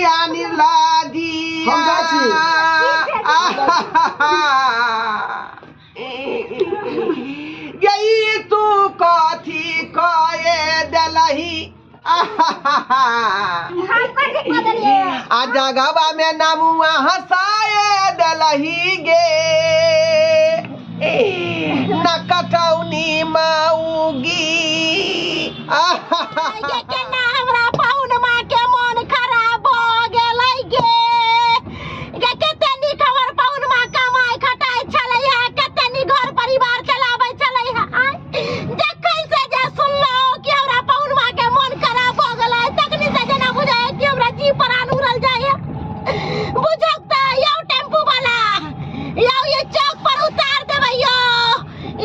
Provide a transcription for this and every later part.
भुटिया निर्लाजिया। हम जाइ छी। गई तू कथी कए देलही? हम कथी कऽ देलियै? आ जगवा में नमुआ हंसाए देलही गे, न कटौनी माउगी। गे केना हमरा पाहुन माँ के मन खराब भऽ गेलै गे। गे कते नीक हमर पाहुन माँ कमाइ खटाइ छलै हे, कते नीक घर परिवार चलाबै छलै हे। आँय, जखन से जे सुनलहुँ कि हमरा पाहुन माँ के मन खराब भऽ गेलै, तखनी से जेना बुझाइ कि हमरा जीव प्राण उड़ल जाइए। बुझौ तऽ यौ टेम्पू वाला यौ, ये चौक पर उतार देबै यौ।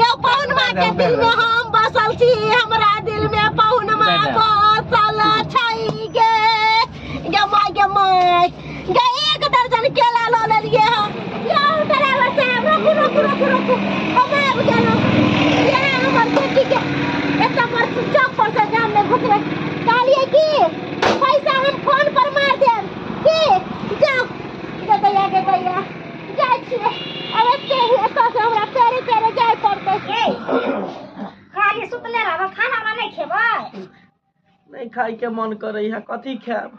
यौ पाहुन माँ के दिल में हम बसल छी, हमरा दिल में पाहुन माँ बसल छै गे। गे माय, गे माय गे, एक दर्जन केला लऽ लेलियै हम। यौ ड्राइवर साहब, रोकू रोकू रोकू रोकू, हम आबि गेलहुँ। इएह हमर बेटी के एतऽ पर चौक पर से गाम में घुसबै। कहलियै कि पैसा हम फोन पर मार देब की। जाउ गे दैया, गे दैया, जाइ छियै आब। एते ही एतऽ से हमरा पैरे पैरे जाय पड़तै। खाली सुतले रहब, खाना उना नहि खेबै? नहि खाय के मन करे है, कथी खायब?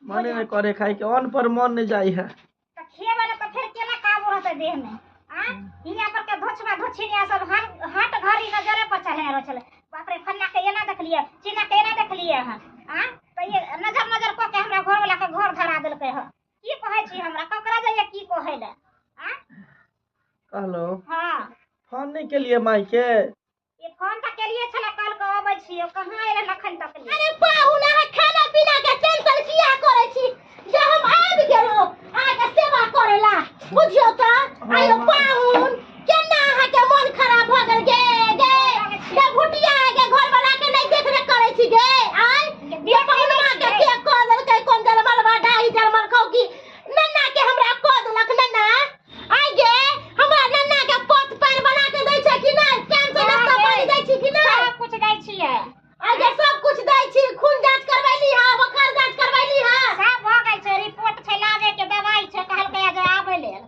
मने नहि करे खाय के, अन्न पर मन नहि जाइ है। तऽ खेबै ने तऽ फेर केना काबू रहतै देह में? आ हियाँ पर के धोछबा धोछिनिया सब हर हट घड़ी नजरे पर चढ़े रहल छलै। बाप रे, फन्ना के एना देखलियै, चिन्ना के एना देखलियै हँ। आ तऽ ये नजर नजर कऽ के हमरा घरवला के घर धरा देलकै हँ। की कहै छी, हमरा ककरा जाइए की कहै लए? आ कहलहुँ। हँ। फोन नहि केलियै माय के? ये फोन तऽ केलिए छलै, कल के अबै छियै, कहाँ एलै अखन तक ले? अरे पाहुन, अहाँ खाना पीना के टेंशन किया करै छी? जे हम आबि गेलहुँ अहाँके सेवा करै ला, बुझियौ तऽ। आयो पाहुन, केना अहाँके मन खराब भऽ गेल? गे गे गे भुटिया गे, घर वाला के नहि देख रेख करै छी गे? आय गे पाहुन माँ के के कऽ देलकै? कोन जलमलवा डाही जलमल खौकी नन्ना के हमरा कऽ देलक नन्ना? आइ गे, हमरा नन्ना के पत पानि बना के दै छै कि नहि? टाइम से नाश्ता पानी दै छी कि नहि? सब कुछ दै छियै। आइ गे, सब कुछ दै छी? खून जांच करबैली हँ? बोखार जांच करबैली हँ? सब भऽ गेल छै, रिपोर्ट छै लाबे के, दवाई छै, कहलकै जे आबै लेल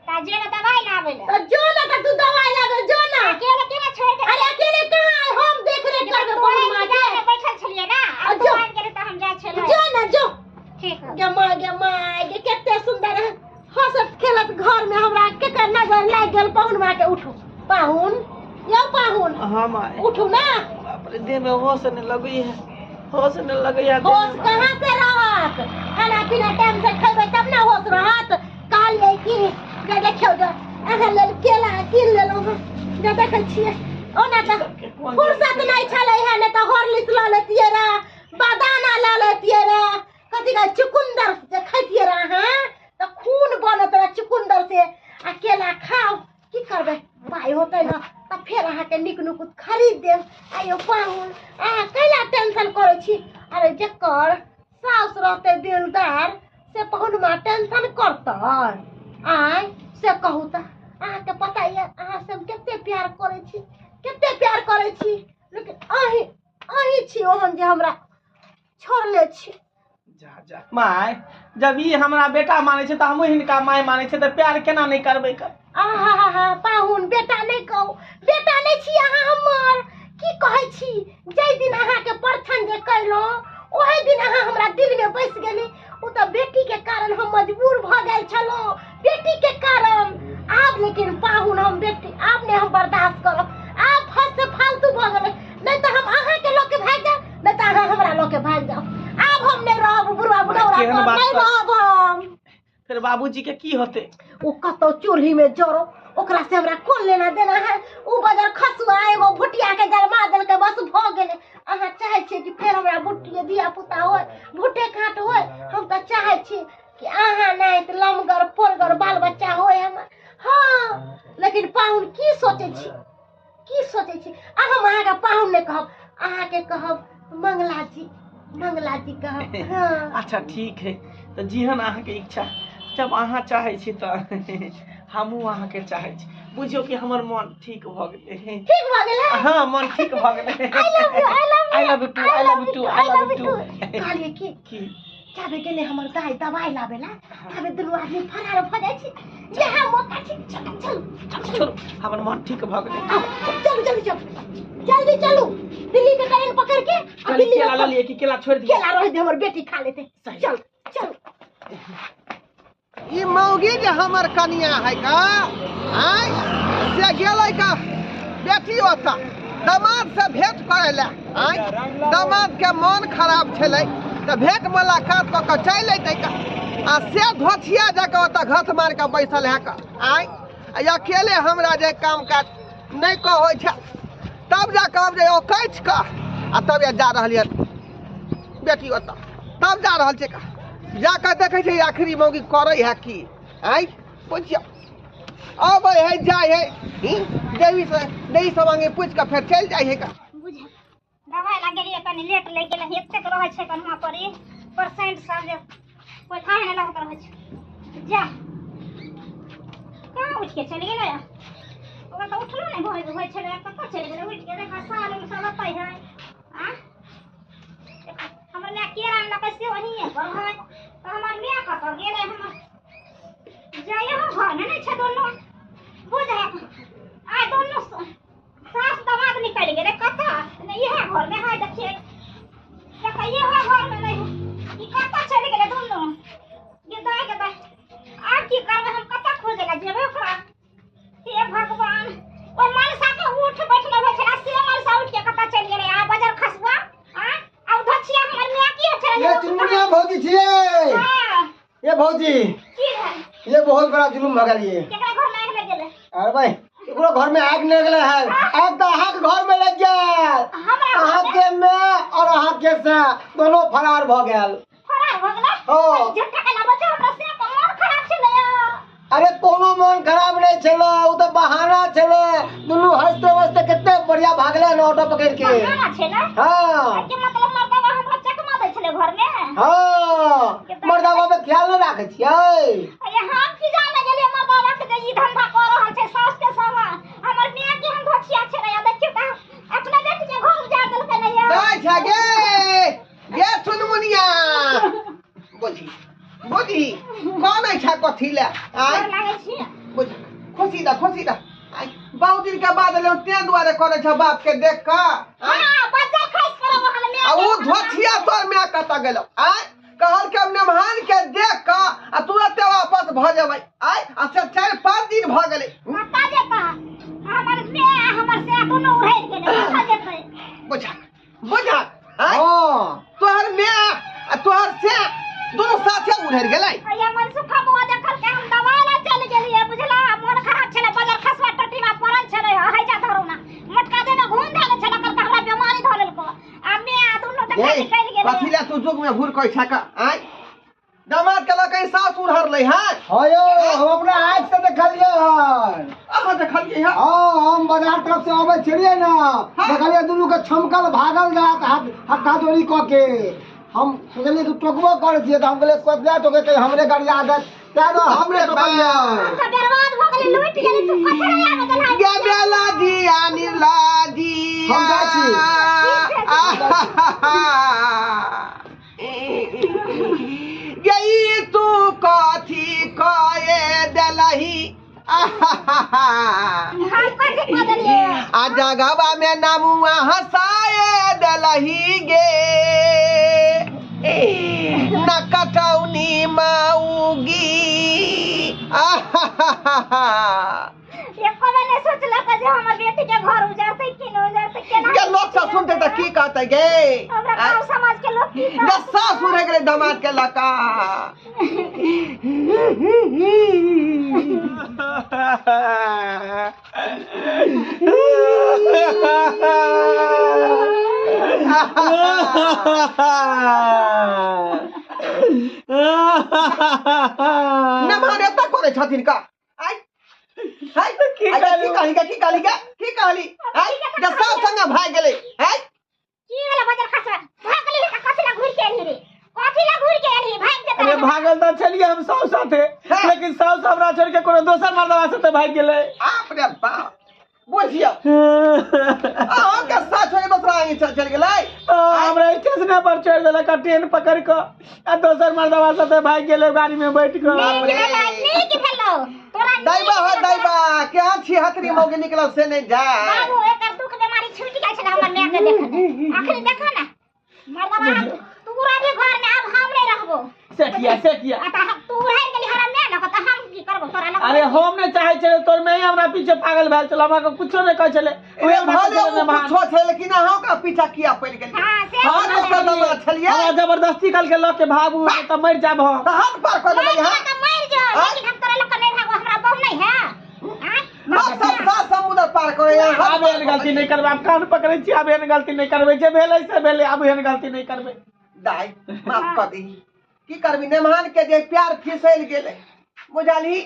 तऽ जे ने दवाई लाबै लेल। तऽ जो ने, तऽ तू दवाई लाबे जो ने। अकेले केना छोड़ि के? अरे अकेले कहाँ? हम देख रेख करबै तोरा पाहुन माँ के। इंतजार में बैठल छलियै ने, आ आब जो। तू आबि गेली तऽ हम जाइ छलियै। जो ने जो। ठीक है। गे माँ, गे माँ गे, कते सुंदर हंसत खेलत घर में हमरा केकर नजर लागि गेल पाहुन माँ के। उठू पाहुन, यौ पाहुन। हाँ माय। उठू ना। बाप रे, देह में होश नहीं लगई है, होश नहीं लगई है। होश कहाँ से रहत? खाना पीना टाइम से खेबै तब ना होश रहत। कहलियै कि जे देखियौ जे अहाँ लेल केला कीन लेलहुँ हँ, जे देखै छियै। ओना तऽ फुर्सत नहि छलै है, नहि तऽ हॉर्लिक्स लऽ लेतियै रह, बदाना लऽ लेतियै रह, कथी कहै चुकुन्दर जे खैतियै रह अहाँ तऽ खून बनत रह चुकुन्दर से। आ केला खाउ, की करबै? पाइ होतै ने तऽ फेर अहाँके नीक नुकुत खरीद देब। आइयो पाहुन, अहाँ कैला टेंशन करै छी? अरे जकर साउस रहतै दिलदार से पहुनमा टेंशन करतै? आँय, से कहू तऽ। अहाँके पता यऽ अहाँ से हम कते प्यार करै छी, कते प्यार करै छी, लेकिन अहीं अहीं छी ओहन जे हमरा छोड़ले छी। जा जा माय, जब ई हमरा बेटा मानै छै तऽ हमहूँ हिनका माय मानै छै, तऽ प्यार केना नहि करबै कर? आहा हा पाहुन, बेटा नहि कहू, बेटा नहि छी अहाँ हमर। की कहै छी, जाहि दिन अहाँके परछन जे कयलहुँ ओहि दिन अहाँ हमरा दिलमे बसि गेली। ओ तऽ बेटीके कारण हम मजबूर भऽ गेल छलहुँ, बेटीके कारण। आब लेकिन पाहुन, हम बेटी आब नहि हम बर्दाश्त करब। आब हद से फालतू भऽ गेलै। नहि तऽ हम अहाँके लऽ के भागि जायब, नहि तऽ अहाँ हमरा लऽ के भागि जाउ। आब हम नहि रहब बुढ़वा बुढ़ौरा केहन पर, बात नहि कर- रहब हम। फेर बाबूजी के की होतै? ओ कतौ चूल्ही में जरो, ओकरा से हमरा कोन लेना देना है? ओ बजर खसुआ एगो भुटिया के गरमा देलकै, बस भऽ गेलै। अहाँ चाहै छियै कि फेर हमरा भुट्टिए धिया पुता होय, भुट्टे काट होय? हम तऽ चाहै छी कि अहाँ नहि तऽ लमगर पोरगर बाल बच्चा होय हमर। हँ, लेकिन पाहुन की सोचै छी, की सोचै छी? आ हम अहाँके पाहुन नहि कहब, अहाँके कहब मंगला जी, मंगला जी कहब। हँ अच्छा ठीक है, तऽ जेहन अहाँके इच्छा। जब अहाँ चाहै छी तऽ हमहूँ अहाँके चाहै छी। बुझियौ कि हमर मन ठीक भऽ गेलै। ठीक भऽ गेलै? हँ, मन ठीक भऽ गेलै। I love you, I love I love you too, I love you too, I love you too. कहलियै की? की? जाबे गेले हमर दाइ दवाइ लाबे ला ताबे दुनू आदमी फरार भऽ जाइ छी। इएह मौका छी, चलू चलू चलू चलू, हमर मन ठीक भऽ गेलै। आउ, चलू चलू चलू जल्दी चलू, दिल्ली के ट्रेन पकड़ के आ कहली दिल्ली में केला लऽ लिए कि केला छोड़ि दिए? केला रह दे, हमर बेटी खा लेते। सही। चल चल। ई मौगी जे हमर कनिया है का आय से गेलै का बेटी ओतऽ दामाद से भेंट करै लए। आय दामाद के मन खराब छलै तऽ भेंट मुलाकात कऽ कऽ चलि अयतै का, आ से धोथिया जाकऽ ओतऽ घस मारि कऽ बैसल है का। आय आ अकेले हमरा जे काम काज नहि कऽ होइ छै, तब जा कऽ जे ओ कैच कऽ आ तब जा रहल यऽ बेटी ओतऽ, तब जा रहल छै का जाकऽ देखै छै आखिरी मौगी करै है की। आँय बुझियौ अबै है जाइ है देवी से देवी सब आगे पूछि कऽ फेर चलि जाइ है का। बुझ दवाइ लए गेलियै कनि लेट लागि गेलै, एतेक रहै छै कन्हा पर ई पेशेंट सब जे कोइ थाहे नहि लगैत रहै छै। जा कहाँ उठि के चलि गेलै? ओकरा तऽ उठलो नहि होइ छलै, कतऽ चलि गेलै उठि के? देखा साल उल सब एतै है। आँ हमर माय केरा अनलकै से ओहिए पर है, तऽ हमर माय कतऽ गेलै? हमर जाइए घरमे नहि छै दुनू, बुझ आइ दुनू सास दमाद निकलि गेलै कतऽ? नहि इएह घरमे है, देखियै देखा इएह घरमे नहि, ई कतऽ चलि गेलै दुनू? ये दाइ के दाइ, आब की करबै हम? कतऽ खोजै लए जेबै ओकरा? हे भगवान, ओहि मनसा के उठ बैठ नहि होइ छलै से मनसा उठि के कतऽ चलि गेलै? आ बजर खसुआ आ आ धोछिया हमर माय की होइ छलै? ये चुनमुनिया भौजी छियै। हाँ। ये भौजी की भेल? ये बहुत बड़ा जुलुम भऽ गेल ये। केकरा घर में आगि लागि गेलै? अरे भाई एकरो घर में आगि लागि गेलै है, आगि तऽ अहाँके घर में लागि गेल। हमरा घर में? अहाँके माय और अहाँके से दोनों फरार भऽ गेल। फरार भऽ गेलै? हाँ। झूठा के लाबै छै हमरा से मन खराब छलै। अरे कोनो मन खराब नहीं छलै, ओ तऽ बहाना छलै। दुनू हंसते हंसते कते बढ़िया भागलै ने ऑटो पकड़ के। बहाना छलै? हाँ। के मतलब मर्दाबा हमरा चकमा दै छलै घर में? हाँ, मर्दाबा पे ख्याल नहीं राखै छियै। अरे हम की जाने गेलियै मर्दाबा के जे ई धंधा कऽ रहल छै सास के संग। हमर माय के हम धोखिया छलै, देखियौ तऽ अपना बेटी के घर उजाड़ देलकै ने ये। दाइ छै गे गे चुनमुनिया, बुझी बुझी कनै छै कथी लए? आँय डर लागै छी। बुझ खुशी दा खुशी दा, आँय बहुत दिन के बाद एलहुँ तें दुआरे करै छै बाप के देख कऽ। आँय हाँ, बच्चा खसि पड़ल रहल माय आ के। ओ धोथिया तोर माय कतऽ गेलौ? आँय कहलकै हम नेमहान के देख कऽ आ तुरते वापस भऽ जेबै। आँय आ से 4-5 दिन भऽ गेलै। कतऽ जेतै हमर माय आ हमर से दुनू उड़ैत गेलै, कतऽ जेतै? बुझा बुझा आँय हाँ। तोहर माय आ तोहर से दुनू साथे उड़ैत गेलै। अरे मन सुखा बुआ देखल के हम दवाइ ला चलि गेलियै बुझला, मोन खराब छलै, बजर खसुआ टट्टी में पड़ल छलै, है जा धरू ना मोटका देह में घून धऽ छलै, कहलकै हमरा बेमारी धऽ लेलको आ माय आ दुनू देखा ए, निकलि गेलै। कथी लए तू जुग में भूर कहै छै का? आँय दामाद के लऽ कऽ सास उड़हरलै हँ? हाँ यौ, हम अपना आँखि से देखलियै हन। अहाँ देखलियै हँ? हाँ, हम बाजार तरफ से अबै छलियै ने, देखलियै दुनू के छमकल भागल जात हाथ हत्था जोड़ी कऽ के। हम सोचलियै कि टोकबो करै छियै तऽ हम कहलियै कथी लए टोकै, हमरे गरिया देत, तें दुआरे हमरे टोकलियै। हम तऽ बर्बाद भऽ गेलियै, लुटि गेलियै, तू कथी लए आबै छलही? गे बेला जिया निर्ला जिया। हम जाइ छी। गई तू कथी कए देलही? हम कथी कऽ देलियै? आ जगवा में नमुआ हंसाए देलही गे, न कटौनी माउगी। एको बेर नहि सोचलक जे हमर बेटी के घर उजड़तै कि नहि उजड़तै, केना गे लोक सब सुनतै तऽ की कहतै गे? हमरा गाँव समाज के लोक की गे कहतै? सास उड़ै गेलै दामाद के लऽ कऽ। नमहर एतऽ करै छथिन का? आइ हाय की आइ, कहलू? की कहली गे, की कहली गे, की कहली? आइ जे सब संगे भागि गेलै। आइ की भेलै बजर खसवा? भागली तऽ कथी लए घुरि के एलही रे? कथी लए घुरि के एलही? भागि जेतै। अरे भागल तऽ छलियै हम साउस साथे, हाँ। लेकिन साउस हमरा छोड़ि के कोनो दोसर मर्दवा साथे भागि गेलै। बाप रे बाप, बुझियौ अहाँके सास छोड़ि दोसरा पानी चल चल गेलै। हमरा स्टेशन पर छोड़ि देलक आ ट्रेन पकड़ कऽ आ दोसर मर्दवा साथे भागि गेलै गाड़ी में बैठ कऽ। नीक भेलौ, नीक भेलौ तोरा, नीक दैबा हो भेलौ। दैबा, केहन छिहत्तरी मौगी निकलल से नहि जाय। बाबू, एकर दुख बीमारी छूटि गेल छलै हमर माय के देखने। अखनी देखो ना मर्दवा, तू रहबी घर में, आब हम नहीं रहबो। से किया, से किया? आ तऽ तू रहि गेली हमरा माय लग तऽ हम की करबो तोरा लग? अरे हम नहि चाहै छलै, तोर माय हमरा पीछे पागल भेल छल, हमरा के कुछो नहि कहै छलै। ए, भले ओ कुछो छै, लेकिन अहाँ ओकरा पीछा किया पड़ि गेलियै? हाँ, से अहाँ तऽ दोसर दमा छलियै। हमरा जबरदस्ती कल के लऽ के भागू तऽ मरि जाब हम। तऽ हाथ पार कऽ देबै। मरि यहाँ तऽ मरि जो, लेकिन हम तोरा लग नहि भागबो, हमरा बहु नहीं है। आँय? सब सब सात समुद्र पार करे यहाँ हाथ आब पार एहन कऽ गलती देबै। नहि करबै, आब कान पकड़ै छी, आब एहन गलती नहि करबै। जे भेलै से भेलै, आब एहन गलती नहि करबै। दाइ, माफ कऽ दही। की करबी, नेमहान के जे प्यार फिसैल गेलै, बुझलही?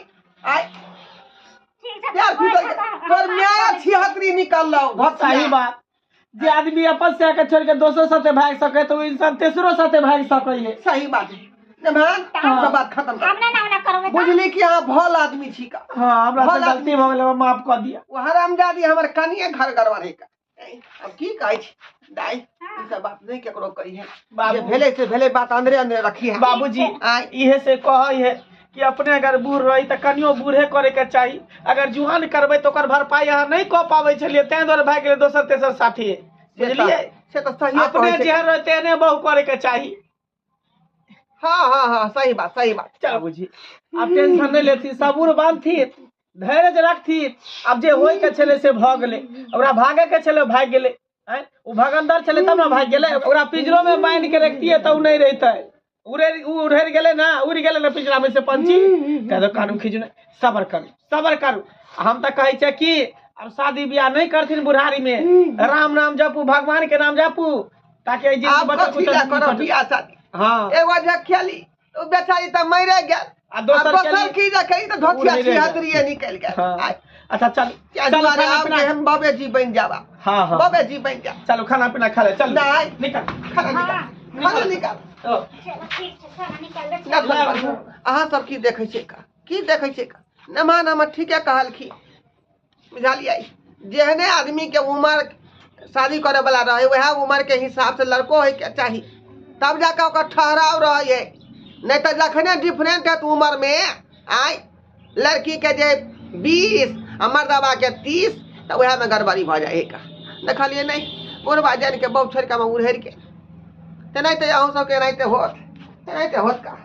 आइ ठीक छै। प्यार फिसल गेलै, तोर माय छिहत्तरी निकललौ। सही बात, जे आदमी अपन से के छोड़ के दोसर साथे भागि सके तऽ ओ इंसान तेसरो साथे भागि सकै है। सही बात है नेमहान, सब बात खत्म कर। हम नहि ना ओना करबै तऽ। बुझली कि अहाँ भल आदमी छी का? हाँ, हमरा से भला- गलती भऽ गेलै, हमरा माफ कऽ दिअ। ओ हरामजादी हमर कनिए घर गड़बड़ है का। अब की कहै छी दाइ, ई सब बात नहीं केकरो कही है। बाबू। जे भेलै से भेलै, बात अंदरे अंदरे रखी है। बाबूजी, आय। इहे से कहै है कि अपने अगर बूढ़ रही तऽ कनियो बूढ़े करे के चाही। अगर जुआन करबै तऽ ओकर भरपाई अहाँ नहि कऽ पाबै छलियै, ताहि दुआरे भागि गेलै दोसर तेसर साथी, बुझलियै? से तऽ सही अपने जेहन रहे तेहने बहु करे के चाही। हाँ हाँ हाँ, सही बात, सही बात। चल बाबूजी, आब टेंशन नहि लेथिन, सबूर बांधथिन, धैर्य रखथिन। आब जे होइ के छलै से भऽ गेलै। ओकरा भागे के छलै, भागि गेलै। आँय, ओ भगन्दर छलै तब ने भागि गेलै। ओकरा पिंजरो में बान्हि के रखतियै तऽ ओ नहि रहितै। उड़े उ उड़ि गेलै ने, उड़ि गेलै ने पिंजरा में से पंछी। तै दुआरे कानू खींचू नहि, सबर करू, सबर करू। हम तऽ कहै छियै कि आब शादी बियाह नहि करथिन बुढ़ारी में, राम नाम जपू, भगवान के नाम जपू, ताकि एहि जिंदगी आब बचल कथी कुचल लए करब कटत। बियाह शादी? हाँ। एगो जे खेली ओ बेचारी तऽ मरे गेल आ दोसर आ दोसर केली- की जे कही तऽ धोतिया उड़ि गेल। छिहत्तरीए निकलि गेल। हाँ। आइ अच्छा चल, तें चलो दुआरे खाना आब पीना के हम बाबे जी बनि जाब। हाँ हाँ, बाबे जी बनि जाब। चलो खाना पीना खा ले, चल। नहीं। निकल। खाना निकाल, खाना निकाल। ओ, चलो ठीक छै, खाना निकाल दे। ना सब, अहाँ सब की देखै छियै का? की देखै छियै का? नमान हमर ठीके कहलखिन, बुझलियै? जेहने आदमी के उमर शादी करे वाला रहे, वएह उमर के हिसाब से लड़को होय के चाही, तब जाके ओकर ठहराव रहे है। नहीं तऽ जखने डिफरेंट हैत उमर में, आय लड़की के जे 20 आ मर्दबा के 30, तऽ वएह में गड़बड़ी भऽ जाइ है का। देखलियै नहि, बुढ़बा जानि के बहु छोड़ि के हम उड़हरि के तेनाहिते अहूँ सबके एनाहिते होत, तेनाहिते होत का।